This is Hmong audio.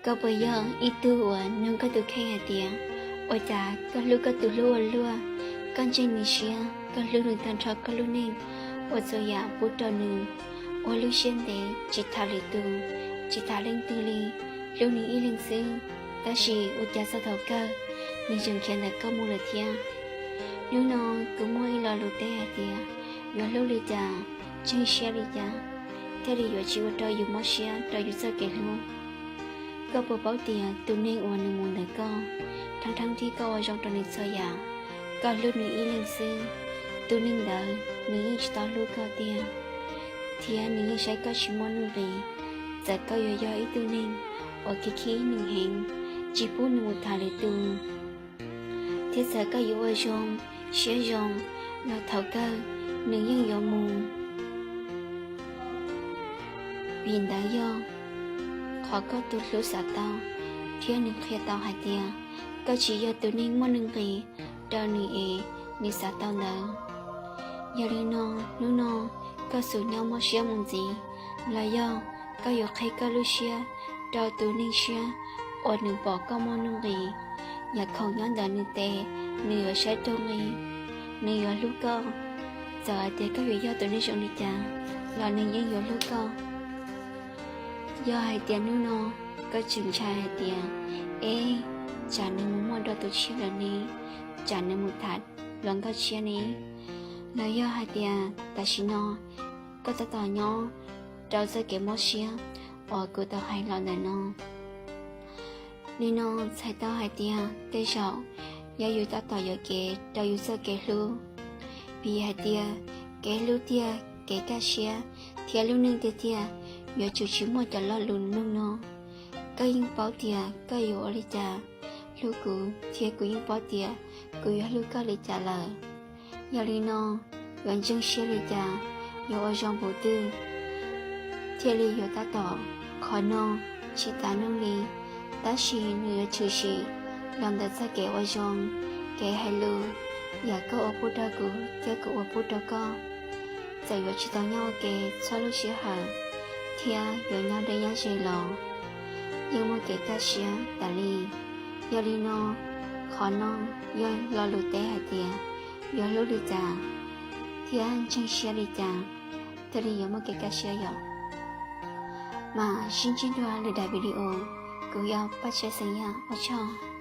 Koj puas yog ib tug uas nug koj tus kheej hais tias, ua cas koj hlub koj tus hlub ua luaj, koj ntseeg nws siab, koj hlub nws tag nrho koj lub neej, ua txhua yam pub rau nws, ua lub siab ntev tsis tham lwm tus, tsis tham leej twg li, hlub nws ib leeg xwb, tab sis ua cas txog thaum kawg nws tseem khiav ntawm koj mus lawm thiab? Hnub no kuv muaj ib lo lus teb hais tias, yuav hlub li cas, ntseeg siab li cas, thiaj li yuav tsis ua rau yus mob siab rau yus txoj kev hlub. Koj puas paub tias tus neeg uas nws mus ntawm koj, thov thov thiab koj ua zoo rau nws txhua yam, koj hlub nws ib leeg xwb, tus neeg ntawd nws yeej tsis tau hlub koj tiag, thiab nws yeej saib koj tsis muaj nuj nqis. Txawm koj yuav yog ib tug neeg uas khib khib nws heev, tsis pub nws mus tham lwm tus, thiab txawm koj yuav ua zoo, siab zoo, los thaum kawg nws yeej yuav mus. Vim ntawd yog qhov koj tus hlub xav tau, thiab nws qhia tau hais tias koj tsis yog tus neeg muaj nuj nqis rau nws es nws xav tau ntawd. Yog li no, hnub no koj xum nyob mob siab mus ntxiv, los yog koj yuav qhia koj lub siab rau tus neeg siab uas nws pom koj muaj nuj nqis, yam khoom nyob ntawm nws tes, nws yuav saib raug nqi, nws yuav hlub koj. Txawm hais tias koj yuav yog tus neeg zoo li cas, los nws yeej yuav hlub koj. Yog hais tias hnub no koj tseem ntshai hais tias, eb, tsam nws mus muaj dua tus tshiab lawm ne, tsam nws mus tham luag nkauj tshiab ne, los yog hais tias tam sim no koj tab tom nyob rau txoj kev mob siab uas kuv tau hais los ntawm no, li no txhais tau hais tias tej zaum yog yus tab tom yuam kev rau yus txoj kev hlub. Vim hais tias kev hlub tiag, kev kaj siab, thiab lub neej tiag tiag yuav tsum tsis muaj cov lo lus nug no. Koj yeej paub tias koj yuav ua li cas hlub kuv, thiab kuv yeej paub tias kuv yuav hlub koj li cas lawm. Yog li no, yuav ntseeg siab li cas, yuav ua zoo npaum twg, thiaj li yuav tab tom, qhov no tsis tas nug li, tab sis nws yuav tshwm sim los ntawm txoj kev ua zoo, kev hais lus, yam koj ua pub rau kuv thiab kuv ua pub rau koj. Txawm yuav tsis tau nyob ua ke txhua lub sij hawm, thiab yuav nyob deb nyob ze los yeej muaj kev kaj siab tas li. Yog li no, qhov no yog lo lus teb hais tias yuav hlub li cas thiab ntseeg siab li cas thiaj li yuav muaj kev kaj siab yom. Mas sib ntsib dua lwm daim video, kuv yog Paj Tsawb Xeem Yaj, ua tsaug.